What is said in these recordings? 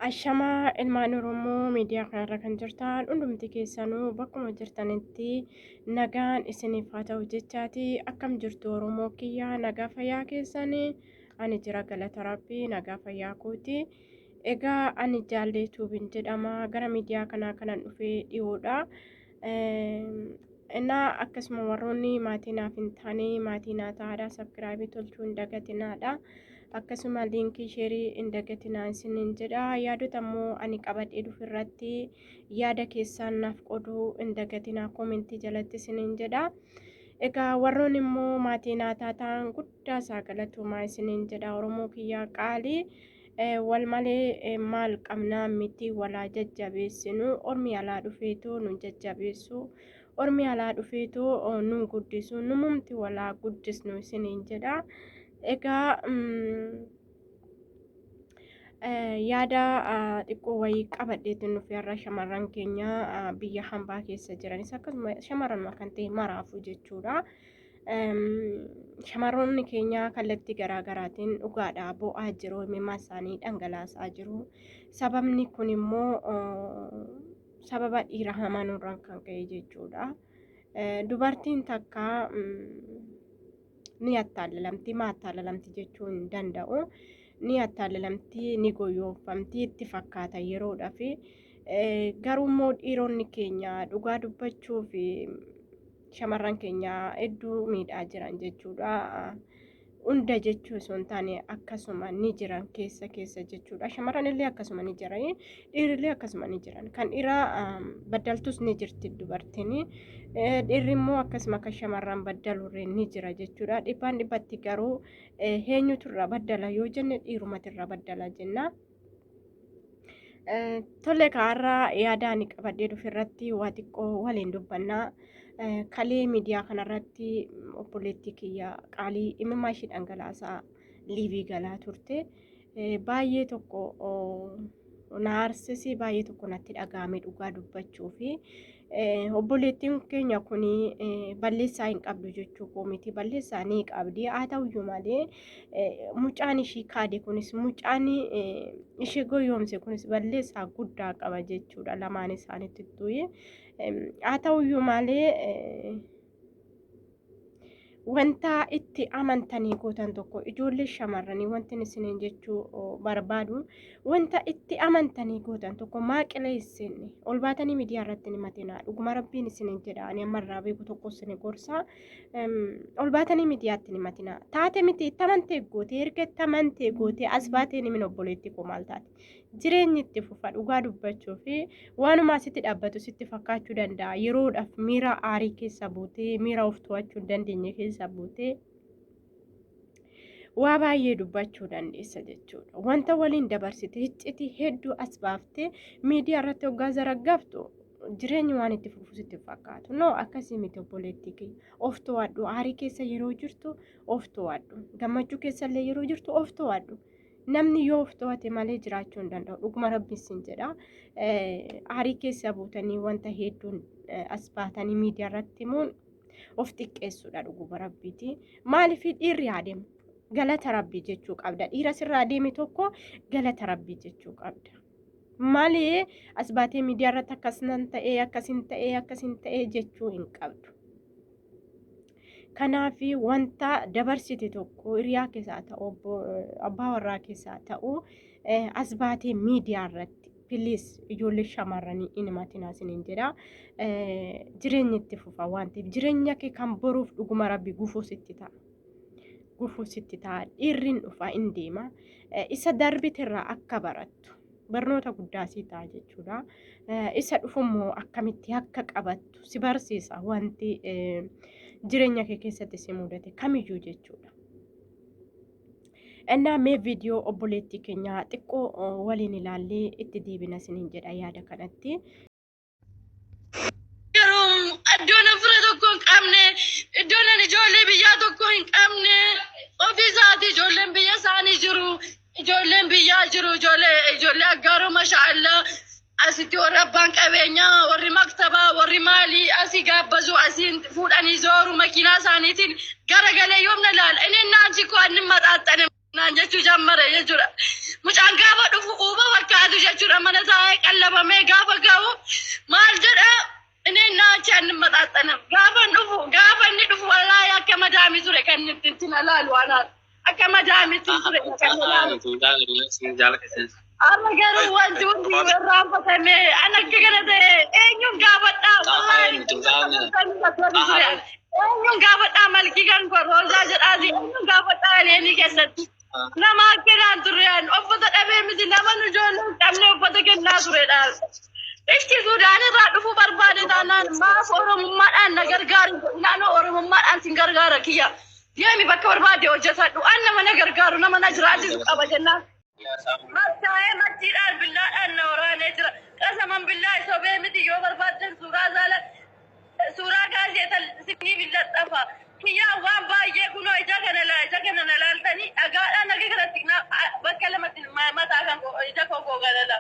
Ashamaa ilmaan Oromoo miidiyaa kanarra kan jirtan hundumti keessanuu bakkuma jirtanitti nagaan isiniif haa ta'u jechaati. Akkam jirtu Oromoo kiyya, nagaa fayyaa keessanii? Ani jira, galata Rabbii, nagaa fayyaa kooti. Egaa ani Jaallee Tuubiin jedhama. Gara miidiyaa kanaa kanan dhufee dhiyoodha. Innaa akkasuma warroonni maatii naaf hin taane maatii naa ta'aadha. Subscribe tolchuu hin dagatinaadha. Akkasuma link share hin dagatinaa isiniin jedha. Yaadota immoo ani qabadhee dhufu irratti yaada keessaan naaf qooduu hin dagatinaa comment jalatti isiniin jedha. Egaa warroonni immoo maatii naa taatan guddaa isaa galatuumaa isiniin jedha. Oromoo kiyyaa qaalii, wal malee maal qabnaa miti? Walaa jajjabeessinu. Ormi alaa dhufeetu nu jajjabeessu, ormi alaa dhufeetu nu guddisu, numumti walaa guddisnu isiniin jedha. Egaa yaada xiqqoo wayii qabadheetiin nuuf har'a shamarran keenya biyya hambaa keessa jiranis, akkasuma shamarran kan ta'e maraafuu jechuudha. Shamarroonni keenya kallattii garaa garaatiin dhugaadha bo'aa jiru, imimmaan isaanii dhangalaasaa jiru. Sababni kun immoo sababa dhiira hamanuurraan kan ka'e jechuudha. Dubartiin takka ni attaallalamti, maa attaallalamti jechuu hin danda'u. Ni attaallalamti, ni goyoonfamti itti fakkaata yeroodhaaf. Garuu immoo dhiironni keenya dhugaa dubbachuu fi shamarran keenya hedduu miidhaa jiran jechuudha. Hunda jechuu osoo hin taane, akkasuma ni jiran keessa keessa jechuudha. Shamarran illee akkasuma ni jiran, dhiirrillee akkasuma ni jiran. Kan dhiiraa baddaltus ni jirti dubartiin. Dhiirri immoo akkasuma akka shamarran baddalurree ni jira jechuudha. Dhibbaan dhibbatti garuu eenyutu irraa baddala yoo jenne, dhiirumatu irraa baddala jenna. Tole, kaarraa yaada ani qabadhee dhufe irratti waa xiqqoo waliin dubbannaa. Kalee miidiyaa kanarratti obboleettii kiyya qaalii imimmaa ishii dhangalaasaa live galaa turte. Baay'ee tokko na aarsisi, baay'ee tokko natti dhaga'ame dhugaa dubbachuu fi obboleettiin keenya kun balleessaa hin qabdu jechuu koo miti, balleessaa ni qabdi. Haa ta'uyyuu malee mucaan ishii kaade kunis, mucaan ishee goyoomse kunis balleessaa guddaa qaba jechuudha lamaan isaaniitti tuyi. Haa ta'uyyuu malee wanta itti amantanii gootan tokko, ijoollee shamarranii, wanti isiniin jechuu barbaadu, wanta itti amantanii gootan tokko maa qileessinne ol baatanii miidiyaa irratti ni matinaa. Dhuguma Rabbiin isiniin jedha, ani ammarraa beeku tokko isin gorsa, ol baatanii miidiyaatti ni matinaa. Taate miti, itti amantee gootee, erga itti amantee gootee as baatee ni min, obboleettii koo, maal taate? Jireenyi itti fufa. Dhugaa dubbachuu fi waanuma asitti dhaabbatu sitti fakkaachuu danda'a. Yeroodhaaf miira aarii keessa buutee, miira of to'achuu hin dandeenye keessa buutee waa baay'ee dubbachuu dandeessa jechuudha. Wanta waliin dabarsite iccitii hedduu as baaftee miidiyaa irratti hoggaa zaraggaaftu, jireenyi waan itti fufu sitti fakkaatu. No, akkasii miti obboleettii kiyya. Of to'adhu. Aarii keessa yeroo jirtu of to'adhu. Gammachuu keessa illee yeroo jirtu of to'adhu. Namni yoo of to'ate malee jiraachuu hin danda'u. Dhuguma Rabbiin sin jedha. Aarii keessa buutanii wanta hedduun as baatanii miidiyaa irratti himuun of xiqqeessuudha dhuguma Rabbiiti. Maaliif dhiirri adeemu? Galata Rabbii jechuu qabda. Dhiira sirraa deeme tokko galata Rabbii jechuu qabda. Malee as baatee miidiyaa irratti akkas nan ta'ee, akkasin ta'ee, akkasin ta'ee jechuu hin qabdu. Kanaaf wanta dabarsite tokko, hiriyaa keessaa ta'u, abbaa warraa keessaa ta'u, as baatee miidiyaa irratti please ijoollee shamarranii hin himatinaa isiniin jedha. Jireenyi itti fufa waan ta'eef, jireenya kee kan boruuf dhuguma Rabbi gufuu sitti ta'a. Gufuu sitti ta'a. Dhiirri hin dhufa, hin deema. Isa darbitirraa akka barattu barnoota guddaa sii ta'a jechuudha. Isa dhufummoo akkamitti akka qabattu si barsiisa wanti jireenya kee keessatti si mudate kamiyyuu jechuudha. Innaa mee viidiyoo obboleettii keenyaa xiqqoo waliin ilaallee itti deebina isiniin jedha yaada kanatti. Garuu iddoon fira tokko hin qabne, iddoon ani ijoollee biyyaa tokko hin qabne, ofii isaatii ijoolleen biyya isaanii jiru, ijoolleen biyyaa jiru, ijoollee aggaaroo, masha Allah. Asitti warri abbaan qabeenyaa, warri maktabaa, warri maalii asii gaabbazu, asii fuudhanii zooru makiinaa isaaniitiin garagalee yoomna ilaala. Inni naan chikoo inni maxaaxxane naan jechuu jammare jechuudha. Mucaan gaafa dhufu uuba fakkaatu jechuudha. jechuudha mana taa'ee qallabamee gaafa ga'u maal jedha inni naachi anni maxaaxanam gaafa dhufu gaafa inni dhufu wallaahi akka madaamii ture kan inni ittiin alaalu anaan akka madaamiitti ture kan inni ilaalu. Amma garuu wanti hundi irraanfatame an akka kana ta'e eenyuun gaafadhaa wallaahi eenyuun gaafadhaa malkii kan koo roozaa jedhaati eenyuun gaafadhaa eleenii keessatti nama akkanaan ture an uffata dhabee miti nama nu ijoollee hin qabne uffata kennaa turedha. Ichi Suudaan irraa dhufuu barbaade taanaan maaf Oromummaadhaan na gargaaru naannoo Oromummaadhaan sin gargaara kiyya. Deemi bakka barbaade hojjetadhu an nama na gargaaru nama na jiraachisu qaba jennaan. Machaa'ee machiidhaan billaadhaan na waraanee jira. Qasaman billaa sobee miti yoo barbaaddan suuraa zaala suuraa kaasee sinii billaxxafa. Kiyyaa waan baay'ee kunoo ija kana laa ija kana na laaltanii dhagaadhaan akka kanatti bakka lamatti mataa kan ija koo googalala.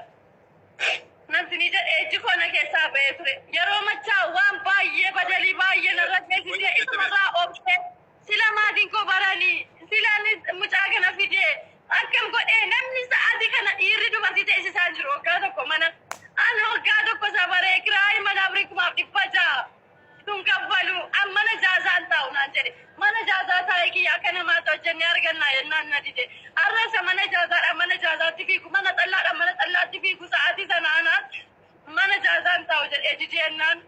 Nan sinii jedhee ijji koo na keessaa ba'ee ture. Yeroo machaa waan baay'ee badalii baay'ee narra geessisee isumarraa obsee sila maatiin koo baranii silaanis mucaa kana fidee akkam godhee namni sa'aatii kana dhiirri dubartii teessisaa jiru waggaa tokko mana ani waggaa tokko sabaree kiraayii mana birrii 1600 sun kaffalu an mana jaazaan taa'u naan jedhe mana jaazaa taa'ee kiyya akka namaatti hojjennee argannaa jennaan na dide har'a isa mana jaazaadhaan mana jaazaatti fiigu mana xallaadhaan mana xallaatti fiigu sa'aatii sana anaas mana jaazaan taa'u jedhee didee jennaan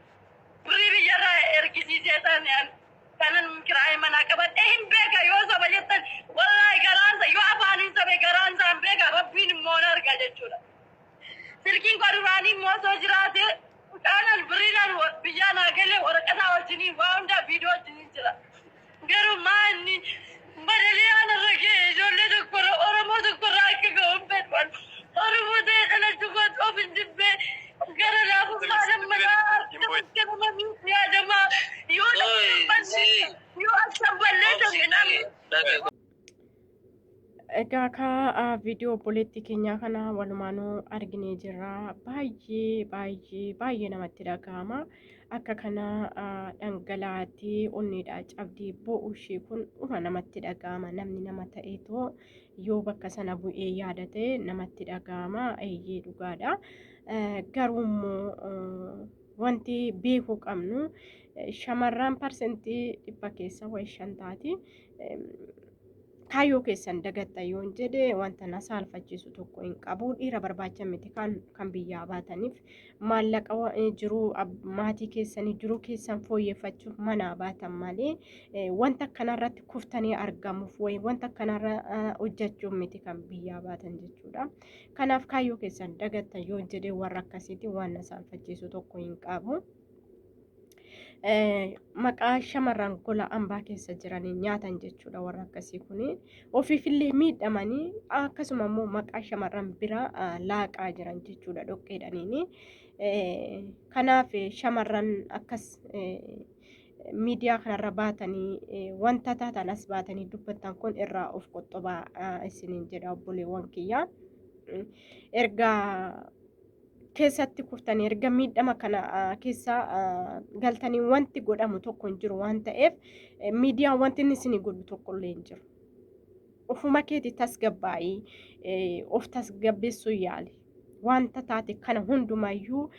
birrii biyyarraa ergisiisee taane an kanan kiraayii manaa qabadhee hin beeka yoo soba jettan wallaahi garaansa yoo afaaniin sobe garaansa hin beeka rabbiin immoo na arga jechuudha. Silkiin koo duraanii immoo osoo jiraate mucaanan birriidhaan biyyaa naa galee waraqataa wajjiniin waa hundaa viidiyoo wajjiniin jira. Garuu maa inni badalii ana irra ga'e ijoollee tokkorra Oromoo tokkorra akka ga'u hin fedhu. Oromoo ta'ee dhalachuu kootti of hin jibbee gara laafummaa lammanaa akka nama miidhu yaadamaa yoo yoo akka balleessan namni. Egaa kaa viidiyoo obboleettii keenyaa kana walumaanuu arginee jirra. Baay'ee baay'ee baay'ee namatti dhaga'ama. Akka kana dhangalaatee onneedhaa cabdee boo'u ishee kun dhuma namatti dhaga'ama. Namni nama ta'eetoo yoo bakka sana bu'ee yaadate namatti dhaga'ama. Eeyyee dhugaadha. Garuu immoo wanti beekuu qabnu shamarran 100% keessa wayi 5 taati. Kaayyoo keessan dagatta yoon jedhe wanta na saalfachiisu tokko hin qabu. Dhiira barbaacha miti kan biyyaa baataniif maallaqa jiruu maatii keessanii jiruu keessan fooyyeffachuuf manaa baatan malee wanta akkanarratti kuftanii argamuuf wayi wanta akkanarra hojjechuuf miti kan biyyaa baatan jechuudha. Kanaaf kaayyoo keessan dagatta yoon jedhe warra akkasiiti waan na saalfachiisu tokko hin qabu. Maqaa shamarran gola ambaa keessa jiranii nyaatan jechuudha warra akkasii kuni ofiifillee miidhamanii akkasuma immoo maqaa shamarran biraa laaqaa jiran jechuudha dhoqqeedhaniini. Kanaaf shamarran akkas miidiyaa kanarra baatanii wanta taatan as baatanii dubbattan kun irraa of qoxxobaa isiniin jedha obboleewwan kiyya. Erga keessatti kuftanii erga miidhama kana keessa galtanii wanti godhamu tokko hin jiru waan ta'eef miidiyaan wanti inni isinii godhu tokko illee hin jiru. Ofuma keeti tasgabbaa'ii of tasgabbeessuu yaali. Wanta taate kana hundumayyuu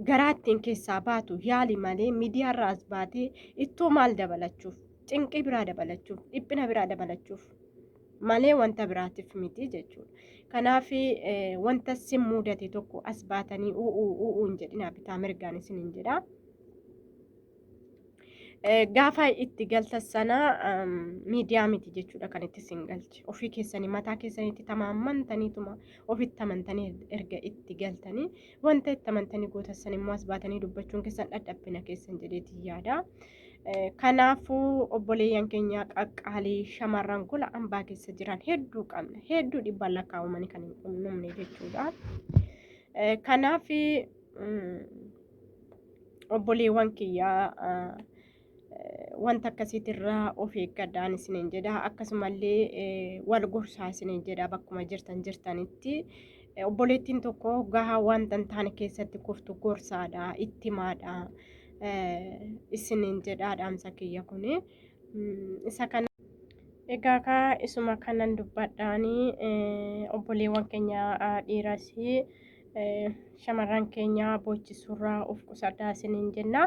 garaa ittiin keessaa baatu yaali malee miidiyaarraa as baatee ittoo maal dabalachuuf cinqii biraa dabalachuuf dhiphina biraa dabalachuuf malee wanta biraatiif miti jechuudha. Kanaaf wanta sin mudate tokko as baatanii u'uu u'uu hin jedhina bitaa mirgaan isin hin jedha. Gaafa itti galtan sana miidiyaa miti jechuudha kan itti sin galche. Ofii keessanii mataa keessaniitti tamaamantaniituma ofitti amantanii erga itti galtanii wanta itti amantanii gootan sana immoo as baatanii dubbachuun keessan dhadhabbina keessan jedheetiin yaada. Kanaafuu obboleeyyan keenya qaqqaalii shamarran gola ambaa keessa jiran hedduu qabna. Hedduu dhibbaan lakkaa'amanii kan hin qunnamne jechuudha. Kanaaf obboleewwan kiyyaa wanta akkasiitirraa of eeggadhaan isiniin jedha. Akkasumallee wal gorsaa isiniin jedha bakkuma jirtan jirtanitti. Obboleettiin tokko gahaa wanta hin taane keessatti kuftu gorsaadha, itti himaadha. Isiniin jedha dhaamsa kiyya kuni. Isa kana Egaa kaa isuma kanan dubbadhaanii obboleewwan keenya dhiiras shamarran keenya boochisurraa of qusadhaa isiniin jenna.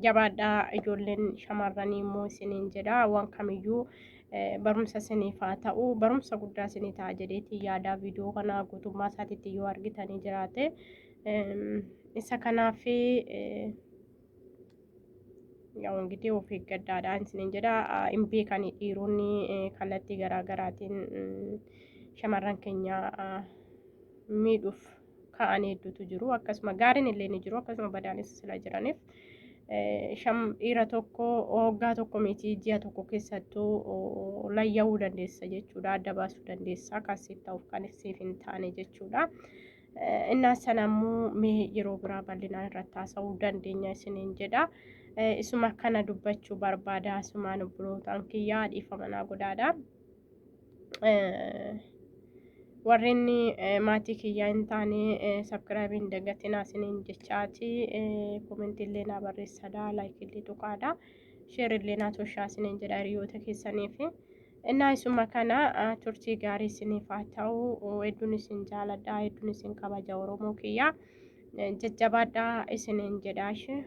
Jabaadhaa ijoolleen shamarranii immoo isiniin jedha, waan kamiyyuu barumsa isiniif haa ta'u, barumsa guddaa isinii ta'a jedheetii yaadaa. Viidiyoo kana guutummaa isaatiitti yoo argitanii jiraate isa kanaaf yaa'u ingidihi of eeggadhaadhaan isiniin jedha. Hin beekanii dhiironni kallattii garaa garaatiin shamarran keenya miidhuuf ka'an hedduutu jiru. Akkasuma gaariin illee ni jiru, akkasuma badaanis sila jiraniif dhiira tokko waggaa tokko miti, ji'a tokko keessattuu layya'uu dandeessa jechuudha. Adda baasuu dandeessa kan siif ta'uuf kan siif hin taane jechuudha. Innaa sana immoo mee yeroo biraa bal'inaan irratti haasa'uu dandeenya isiniin jedha. Isuma kana dubbachuu barbaada. Asumaan obbolootaan kiyyaa dhiifama naa godhaadha. Warreen maatii kiyyaa hin taane subscribe hin dagatinaa isiniin jechaati. Comment illee naa barreessadha. Like illee tuqaadha. Share illee naa toshaa isiniin jedha hiriyoota keessaniif. Innaa isuma kana, turtii gaarii isiniif haa ta'u. Hedduun isin jaaladha. Hedduun isin kabaja, Oromoo kiyyaa. Jajjabaadhaa isiniin jedhaashi.